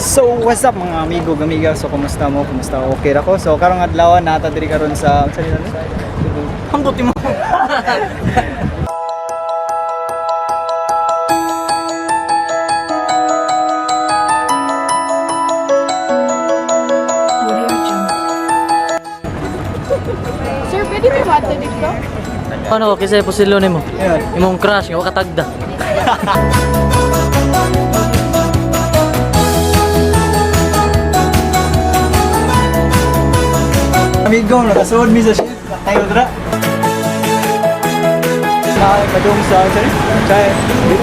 So, what's up, mga amigo, amiga? So, kumusta mo? Kumusta? Okay ra ko. So, karong adlaw nata diri karon sa sa nila? Hanggot mo. Sir, pwede may water dito? Ano, kasi pusilo nimo. Yeah. Imong crush nga wa katagda. Amigo, nakasuod mi sa ship. Tayo dra. Sa kadung sa sorry. Sa bit.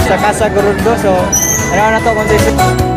Sa Casa Gorordo. So, ano na to kung sa